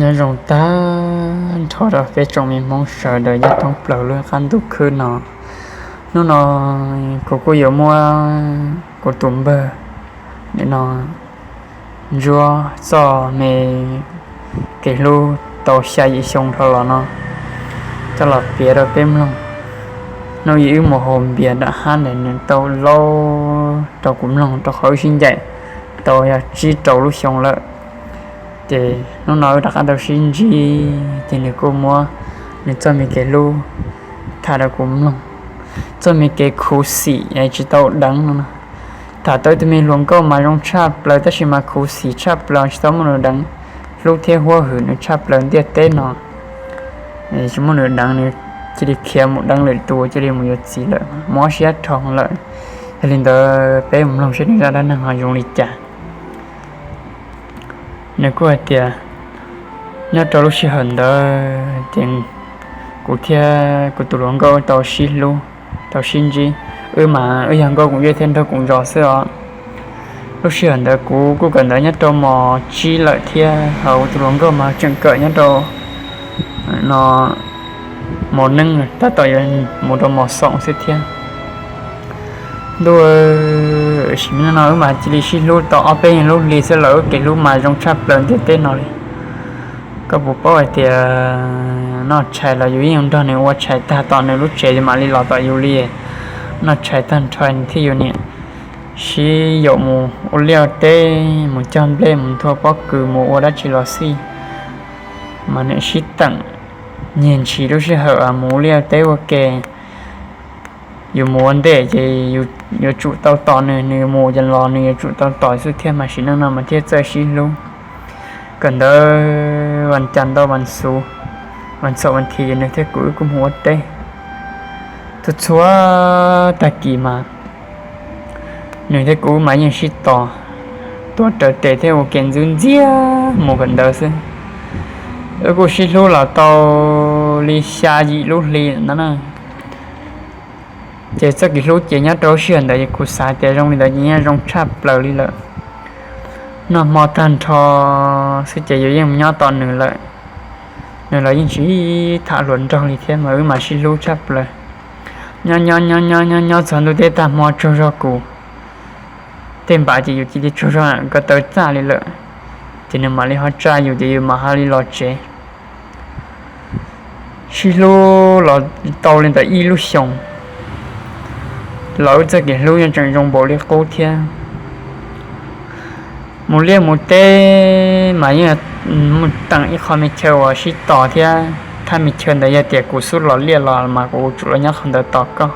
Nyob zoo tag nrho rau peb tsoom me Hmoob sawv daws nyob thoob plaws lub qab ntuj khwb no. Hnub no kuv kuj yuav muab kuv tus npawg no Ntsuab txoj me kev hlub tau xya yim xyoo dhau los no coj los piav rau peb mloog. Hnub ib wb mus haus npias nram hab ntawd nws tau lau rau kuv mloog rau qhov wb sib ncaim tau yog tsib rau lub xyoo lawm. Ces hnub no wb rov qab tau sib ntsib ces nws kuj muab nws txoj me kev hlub tham rau kuv mloog, txoj me kev khuv xim tsis tau deev no. Tham tau ib tug me hluas nkauj mas zoo tshaj plaws tab sis mas khuv xim tshaj plaws tsis tau muaj nws deev, hlub thiab huab hwm nws tshaj plaws ntiaj teb no. Tsis muaj nws deev nws cia li khiav mus deev lwm tus cia li mus yuav txiv lawm, mob siab dhau lawm. Yog li ntawd peb mus mloog seb nws zaj dab neeg ho zoo li cas. Nws kuj hais tias nyob rau lub sij hawm ntawd ces kuv thiab kuv tus hluas nkauj tau sib hlub, tau sib ntsib. Wb mas wb yog nkauj koom viaj thiab nraug koom zos xwb os. Lub sij hawm ntawd kuv kuj kawm ntawv nyob rau mos tsib lawm thiab ho kuv tus hluas nkauj mas tseem kawm nyob rau no mos neeb, tab tom yuav mus rau mos xoom xwb thiab. Ntuj, sim neej no wb mas cia li sib hlub tau ob peb lub hli xwb los wb kev hlub mas zoo tshaj plaws ntiaj teb no li. Koj puas paub hais tias noj tshais los yus yeej nrog nws ua tshais tag tom nws lub tsev mam li los tom yus li. Noj tshais tag nrho nws thiaj yuav niam sib yaum mus ua liaj teb, mus cog nplej, mus nthua pob kws, mus ua dab tsi los xij mas niam sib teem nyiag ntshis lub sij hawm mus ua liaj teb ua ke. Yus mus ua ntej ces yuav tsum tau tos nws, nws mus ces los nws yuav tsum tau tos xwb thiab mas sim neej no mas thiaj txawj sib hlub. Kawm ntawv vas cas ntau vas xuv, vas txhaum vas thiv ces nws thiab kuv wb kuj mus ua teb. Txhua txhua tag kis mas nws thiab kuv mas yeej sib tos, tuav rawv tes thiab ua ke ntxwb ntxiag mus kawm ntawv xwb. Wb kuj sib hlub los tau li xya yim lub hli ntawd na. Ces txoj kev hlub ces nyob rau lub sij hawm ntawd ces kuv xav tias zoo li ntawd ces yeej zoo tshaj plaws li lawm. Noj hmo tag nrho xwb ces yus yeej mus nyob tos nws lawm. Nws los yeej tsis tham hluas nraug li thiab mas wb mas sib hlub tshaj plaws. Nyob nyob nyob nyob nyob nyob txog ntuj teb tag hmo tsaug zog kuv, tej npam ces yus cia li tsaug zog ko taw txaj li lawm, ces nws mam li ho tsa yus ces yus mam ho li los tsev. Sib hlub los tau li ntawm ib lub xyoos los wb txoj kev hlub yeej tseem zoo npaum li qub thiab. Mus liaj mus teb mas yeej mus teem ib qho me chaw uas sib tos thiab. Thaj me chaw ntawd yog tias kuv xub los liaj los mas kuv tsum los nyob qhov ntawd tos koj.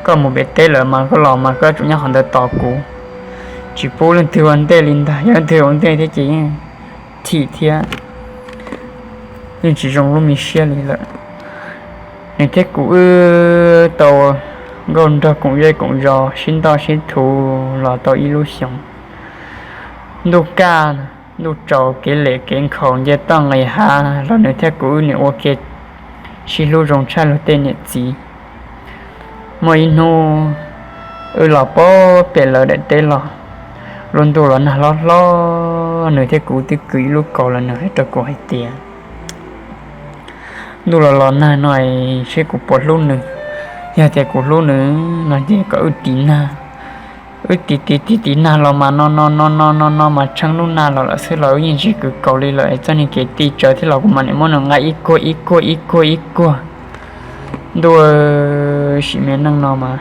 Koj mus pem teb lawm mas koj los mas koj tsum nyob qhov ntawd tos kuv. Tsis pub leej twg ua ntej li ntag, yog leej twg ua ntej thiab ces yeej chim thiab yeej tsis zoo lub me siab li lawm. Nws thiab kuv wb tau nkauj nraug koom zej koom zos sib ntoj sib thuv los tau ib lub xyoos. Ntuj kaj ntuj tsaus, kev lem kev nkhaus, nce toj nqis hav los nws thiab kuv wb nim ua ke sib hlub zoo tshaj luag tej niam txiv. Muaj ib hnub wb los pem lawv daim teb los, lub ntuj los nag hlob hlob, nws thiab kuv twb kwv ib lub kaus los nws hais rau kuv hais tias, ntuj los los nag no seb kuv puas hlub nws. Yog tias kuv hlub nws no ces kom wb tiv nag. Wb tiv tiv tiv tiv nag los mas no no no no no no mas tsheej lub nag los lawm xwb los wb yeej tsis kwv kaus li lawm. Txoj niag kev ti tsawv thiab los kuv mam li muab nws nqa ib kuag ib kuag ib kuag ib kuag. Ntuj, sim me neej no mas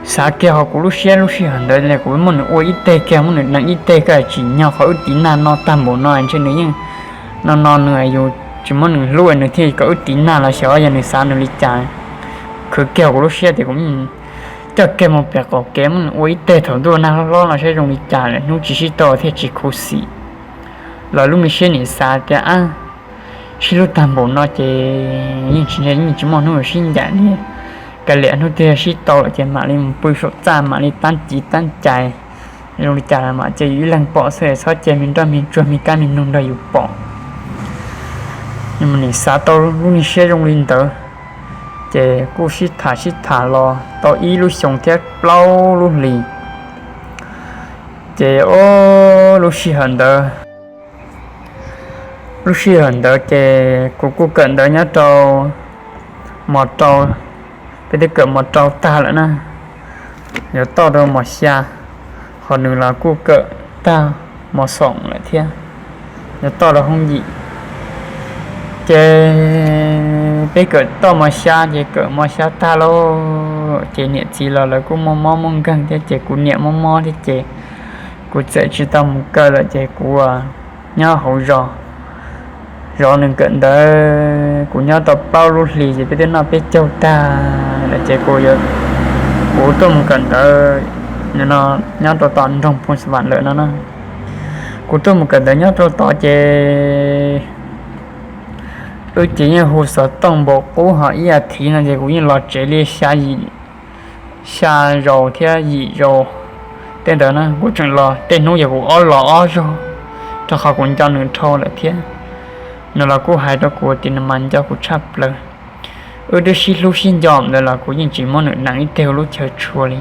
xav kiag hauv kuv lub siab lub sij hawm ntawd li kuv muab nws ua ib teg kiag, muab nws deev ib teg kiag tsim nyog qhov wb tiv nag no tag npaum no ntshe nws yeej no no nws yus tsis muab nws hlub nws thiaj kom wb tiv nag los xyov yog nws xav nws li cas. Khwv kiag kuv lub siab tias kuv coj kiag mus pem qaum kev muab nws ua ib teg thaum ntuj nag hlob hlob no saib zoo li cas lawm hnub tsis sib tau thiaj tsis khuv xim. Los lub me siab nim xav tias ab, sib hlub tag npaum no ces yeej tsis, yeej tsis muaj hnub sib ncaim li. Kav liam hnub twg sib tau lawm ces mam li mus pw saum txaj mam li tab civ tab cais. Zoo li cas los mas ces yus ib leeg pom xwb, txhob cia me nroj me tsuag me kab me noog nrog yus pom. Nim xav tau lub niag siab zoo li ntawd, ces kuj sib tham sib tham los tau ib lub xyoos thiab plaub lub hlis. Ces ob lub sij hawm ntawd Lub sij hawm ntawd ces kuv kuj kawm ntawv nyob rau mos rau, peb twb kawm mos rau tag lawm na, yuav toj rau mos xya, ho nws los kuj kawm tag mos xoom lawm thiab, yuav toj rau hoob yim. Ces peb kawm toj mos xya ces kawm mos xya tag lauj, ces niam txiv los lawv kuj muaj mob muaj nkeeg thiab ces kuv niam mob mob thiab ces kuv txawm tsis tau mus kawm lawm ces kuv nyob hauv zos, zov nws kawm ntawv. Kuv nyob tau plaub lub hlis ces peb twb noj peb caug tag lawm ces kuv, kuv tuaj mus kawm ntawv nyob rau tom nroog Phoos Vam lawm no na. Kuv tuaj mus kawm ntawv nyob rau tod ces wb ces yeej hu xov tooj npaum qub ho ib as thiv no ces kuv yeej los tsev li xya zaus thiab yim zaus tej ntawd na. Kuv tseem los tej hnub ces kuv ob los ob zaug, rau qhov kuv nco nws dhau lawm thiab. Nws los kuj hais rau kuv tias nws mas nco kuv tshaj plaws. Wb twb sib hlub sib nco ntawd los kuv yeej tsis muab nws deev ib teg lub chaw tshua li.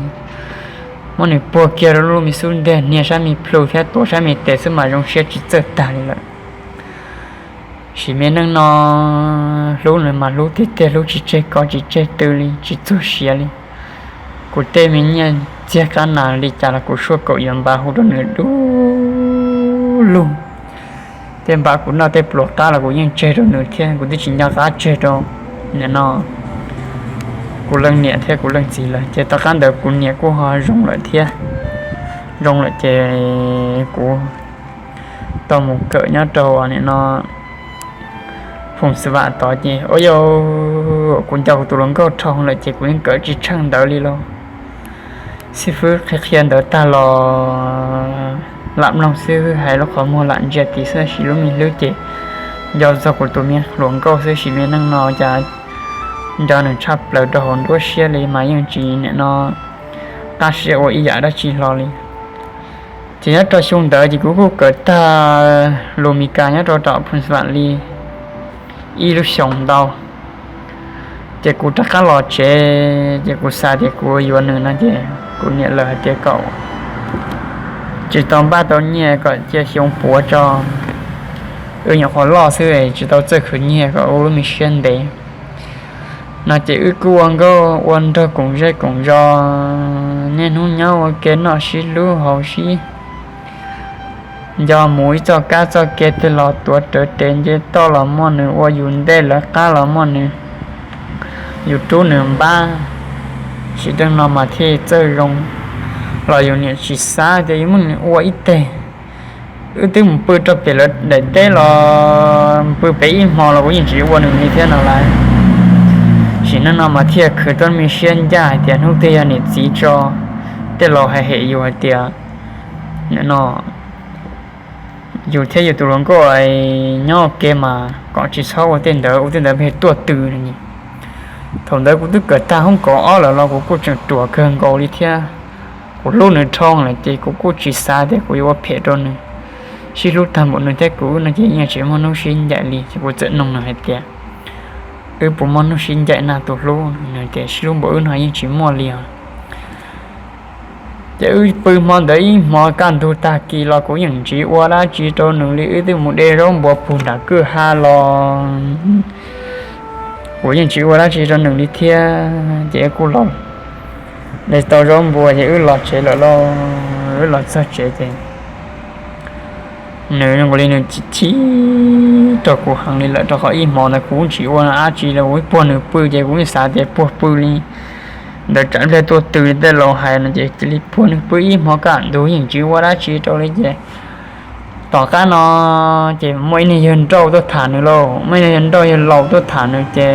Muab nws puag kiag rau lub me xub ntiag, niag sab me plhu thiab tuav sab me tes xwb mas zoo siab tsis txawj tag li lawm. Sim me neej no hlub nws mas hlub tiag tiag, hlub tsis tseg ko tsis tseg tw li, tsis txuag siav li. Kuv tej me nyiaj txiag qab nas li cas los kuv suaj kaum yuav npav hu rau nws du lug. Tej npav kuv noj tej pluas qab los kuv yeej tseg rau nws thiab, kuv twb tsis nco qab tseg rau nim no kuv leej niam thiab kuv leej txiv lawm. Ces tom qab ntawd kuv niam kuj ho zoo lawm thiab, zoo lawm ces kuv tau mus kawm nyob rau nim no Phoos Vam tod ces ua yau, kuv nco kuv tus hluas nkauj dhau lawm ces kuv yeej kawm tsis tsheej ntawv li lauj. Xib fwb qhia qhia ntawv tag los lam mloog xwb, hais lub qhov muag lam ntsia tid xwb, tab sis lub me hlwb ces nco txog kuv tus me hluas nkauj xwb. Sim me neej no cas nco nws tshaj plaws rau hauv nruab siab li mas yeej tsis nim no qab siab ua ib yam dab tsi hlo li. Ces nyob rau xyoo ntawd ces kuv kuj kawm tag lus Mes Kas nyob rau tom Phoos Vam li ib lub xyoos ntau. Ces kuv rov qab los tsev ces kuv xav tias kuv yuav nws no ces kuv niam lawv hais tias kom tsis tau npaj tau nyiaj kom cia xyoo puav tso, wb nyuam qhuav loj xwb tsis tau txawj khwv nyiaj kom ua lub me siab ntev no ces wb kuj ua nkauj ua nraug koom zej koom zos, niaj hnub nyob ua ke noj sib hlub haus sib nco, mus ib txoj kab txoj kev twg los tuav rawv tes nce toj los muaj nws, ua yus ntej lawv qab los muaj nws, yus rub nws npab. Sim neej no mas thiaj txawj zoo, los yus niam tsis xav tias yuav muab nws ua ib teg. Wb twb mus pw rau pem lawv daim teb los pw pem ib hmo los kuv yeej tsis ua nws li thiab no lauj. Sim neej no mas thiaj khwv tau me siab ncaj hais tias hnub twg yog niam txiv tso, tej laus hais hem yus hais tias nim no yus thiab yus tus hluas nkauj nyob ua ke mas kom tsis txhob ua tej ntawd, ua tej ntawd pheej tuaj tw no. Thaum ntawd kuv twb kawm tag hoob kaum ob lawm los kuv kuj tseem ruam kawg nkaus li thiab. Kuv hlub nws dhau lawm ces kuv kuj tsis xav tias kuv yuav ua phem rau nws. Sib hlub tag npaum nws thiab kuv no ces yeej tsis muaj hnub sib ncaim li. Ces kuv txawm nug nws hais tias, wb puas muaj hnub sib ncaim na tus hlub? Nws tias, sib hlub npaum wb no yeej tsis muaj li os. Ces wb pw hmo ntawd ib hmo kaj ntug tag kis los kuv yeej tsis ua dab tsi rau nws li. Wb twb mus de zaub npua puag nram kwj ha los kuv yeej tsis ua dab tsi rau nws li thiab. Ces wb kuj los de tau zaub npua ces wb los tsev lawm lauj. Wb los txog tsev ces nws zoo li nws chim chim rau kuv heev li lawm, rau qhov ib hmo ntawd kuv tsis ua dab tsi li, kuv puag nws pw ces kuv xav tias puag pw li ntawd tsam pliag tuaj tw li tej laus hais no ces cia li puag nws pw ib hmo kaj ntug yeej tsis ua dab tsi rau li. Ces tom qab no ces muaj ib niag yawg nrauj tuaj tham nws lauj, muaj ib niag yawg nrauj yawg laus tuaj tham nws ces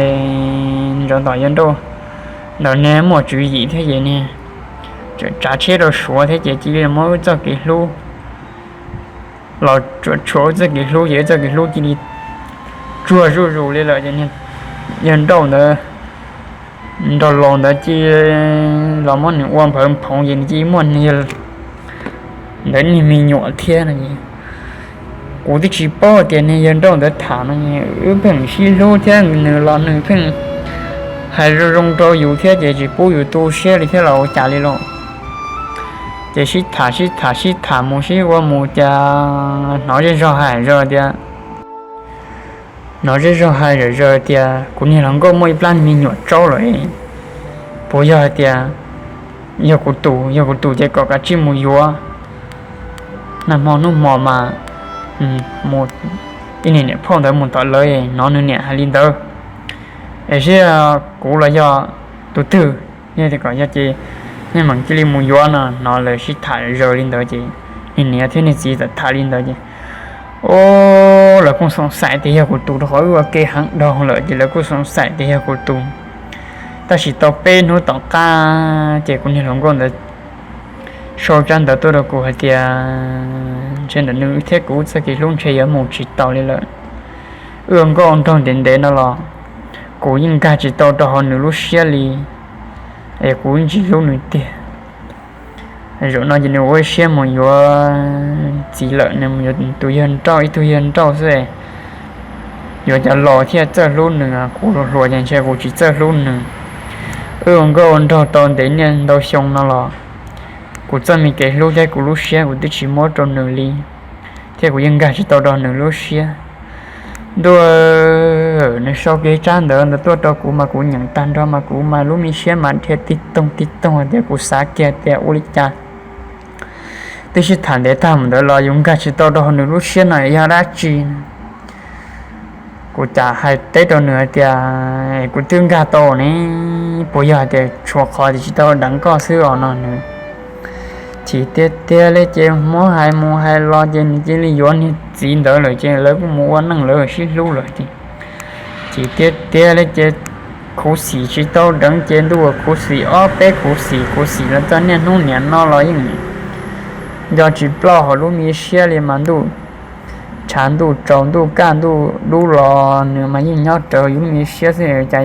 ntsoov tom yawg nrauj ntawd niag muaj tswv yim thiab ces niag tsav tsheb rau Suav thiab ces cia li muab wb txoj kev hlub los tsuam tshuam wb txoj kev hlub ces wb txoj kev hlub cia li tsuag zuj zus li lawm ces yawg nrauj ntawd nrog laus ntawd cia li los muab nws ua nphawv phoov ces nws cia li muaj niag ntawd niag me nyuam thiab no. Kuv twb tsis paub tias niag yawg nrauj ntawd tham no, wb pheej sib hlub thiab nws los nws pheej hais zoo zoo rau yus thiab ces tsis pub yus tu siab li thiab los ua cas li lauj. Ces sib tham sib tham sib tham mus sib ua mus cas hnov zej zog hais zog tias Hnov zej zog hais zom zaws tias kuv niag hluas nkauj muaj ib plab me nyuam tsaub lawm, puas yog hais tias yog kuv tus, yog kuv tus ces kom kav tsij mus yuav. Nag hmo hnub hmo mas mus, ib niam niam phauj ntawd mus tom lawv, hnov nws niam hais li ntawd. Es seb kuv los yog tus twg, yog tias kom yog ces nej mam cia li mus yuav no. Hnov lawv sib tham zaws li ntawd ces niag niam thiab niag txiv txawm tham li ntawd ces, o, lawv kuj xoom xaim tias yog kuv tus, rau qhov wb ua ke heev dhau lawm ces lawv kuj xoom xaim tias yog kuv tus. Tab sis tau peb hnub tom qab ces kuv niag hluas nkauj ntawd sau tsab ntawv tuaj rau kuv hais tias ntshe ntawm nws thiab kuv txoj kev hlub ntshe yuav mus tsis tau li lawm. Wb ua nkauj ua nraug ntev ntev no los kuv yeej nkag tsis tau rau hauv nws lub siab li, es kuv ntsis hlub nws tiag. Zaum no ces nws ua ib siab mus yuav txiv lawm, nws mus yuav tus yawg nrauj, ib tug yawg nrauj xwb. Yuav cov laus thiaj txawj hlub nws, kuv hluas hluas ces ntshe kuv tsis txawj hlub nws. Wb ua nkauj ua nraug tau ntev niaj ntau xyoo no los kuv txoj me kev hlub thiab kuv lub siab kuv twb tsis muab rau nws li, thiab kuv yeej nkag tsis tau rau nws lub siab. Ntuj, nws sau kiag tsab ntawv ntawd tuaj rau kuv mas kuv nyeem tag nrho mas kuv mas lub me siab mas dhia tig toog tig toog hais tias kuv xav kiag tias ua li cas twb sib tham ntev tag mus ntawd los yus nkag tsis tau rau hauv nws lub siab no yog dab tsi. Kuv cas hais teb rau nws hais tias kuv twb nkag tau ne, puas yog hais tias tshuav qhov tias tsis tau deev koj xwb os no nws. Chim tiag tiag li ces muab hais mus hais los ces nws cia li yuav niag txiv ntawd lawm ces lawv kuj mus ua neej lawv sib hlub lawm ces. Chim tiag tiag li ces khuv xim tsis tau deev ces ntuj ua khuv xim ob peb khuv xim, khuv xim los txog niaj hnub niam no los yeej nco tsis ploj hauv lub me siab li mas ntuj, tshav ntuj tsaus ntuj kaj ntuj dub los nws mas yeej nyob raws yus lub me siab xwb cas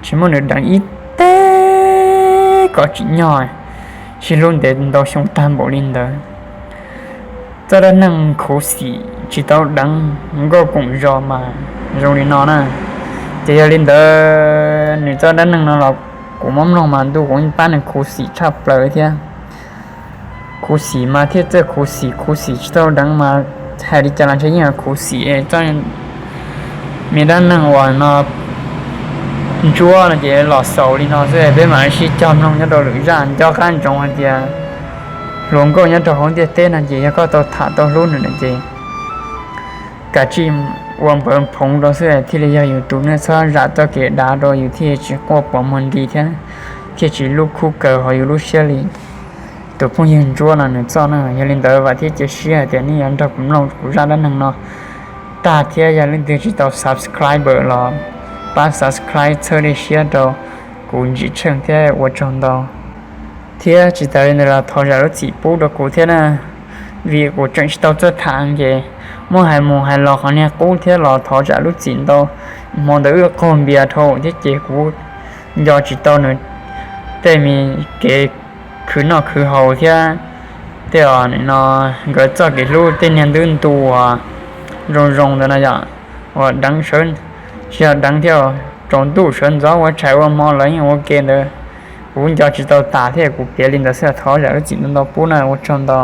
tsis muab nws deev ib teg kom tsim nyog sib hlub ntev ntau xyoo tag npaum li ntawd. Txoj dab neeg khuv xim tsis tau deev nkauj koom zos mas zoo li no na. Ces yog li ntawd nws txoj dab neeg no los kuv muab mloog mas ntuj kuv yeej pab nws khuv xim tshaj plaws thiab. Khuv xim mas thiaj txawj khuv xim, khuv xim tsis tau deev mas hais li cas los ntshe yeej khuv xim. Txoj me dab neeg uas no ntsuab no ces los xaus li no xwb, peb mam sib cog mloog nyob rau lwm zaj. Nco qab ntsoov hais tias hluas nkauj nyob rau hauv ntiaj teb no ces yog koj tau tham tau hlub nws na ces kav tsij ua npawv phoov rau xwb thiaj li yog yus tus, nej txhob zam txoj kev dav rau yus thiaj tsis quaj pos muag nti thiab thiaj tsis lub khub kaws hauv yus lub siab li. Tus phooj ywg ntsuab no nws txoj na. Yog li ntawd vam thiab cia siab hais tias nej yuav nrog kuv mloog kuv zaj dab neeg no tag thiab yog leej twg tsis tau subscribe los pab subscribe txhawb dej siab rau kuv ntsim tsheej thiab ua tsaug ntau. Thiab tsis tas li ntawd los thov zam lub txim pub rau kuv thiab na, vim kuv tseem tsis tau txawj tham ces muab hais mus hais los qhov niag qub thiab los thov zam lub txim ntau. Hmo ntawd wb qaug npias dhau thiab ces kuv nco tsis tau nws tej me kev khwv noj khwv haus thiab tej no nkawd txoj kev hlub tej niag ntu uas zoo zoo ntawd no yom, uas deev sawv, tsis yog deev thiab, tsaus ntuj sawv ntxov ua tshais ua hmo lawv yeej ua ke ntawd. Kuv nco tsis tau tas thiab kuv piav li ntawd xwb, thov zam lub txim ntau ntau pub na, ua tsaug ntau.